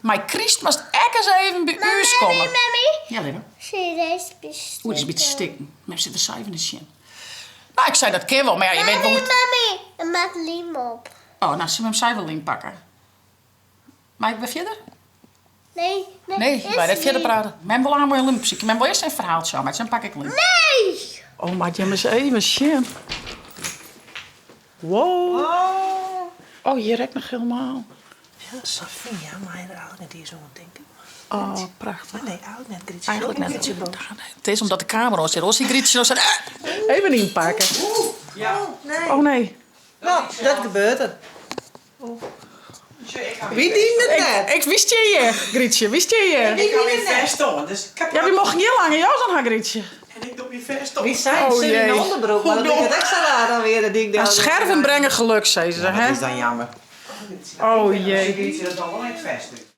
Mei kryst moatst ek ris even by ús komme. Mammy, mammy. Ja, leave. Zie deze stikken. Oeh, dy is in bytsje stikken. Mem sit der sa even nei sjen. No, ik sei dat kin wol, mar ja, je weet wol Mammy, mammy, der moat lym op. Oh, no sil mem sa wol lym pakke. Mei ik wer fierder? Nee, nee. Nee, wy net fierder prate. Mem wol aanmoai lym opsykje. Mem wol earst even ferhaaltsje ôfmeitsje, dan pak ik lym. Nee! Oh, moat jim ris even sjen. Wow. Oh, hjir ek noch helemaal. Ja, Sophia mei der eigentlik net iens oan tinke. Oh, prachtich. Nee, eigentlik net, Grytsje. Eigentlik net. It is omdat de kamera oan stiet, oars hie Grytsje no sein, Even ynpakke. Ja. Oh nee. No, dat gebeurt der. Wy dienen it net. Ik, wy stean hjir, Grytsje, wy stean hjir. Ik ha myn fêst oan, dus Ja, wy mochten gjin lange jas oan ha, Grytsje. En ik doch myn fêst oan. Wy seinen, Oh sit yn jee. de ûnderbroek, mar dat liket ek sa raar dan weer, dat ik Ja, scherven brengen geluk, sizze se, Dat hè? is dan jammer. Oh jee. Grytsje, dat docht wol net fêst út.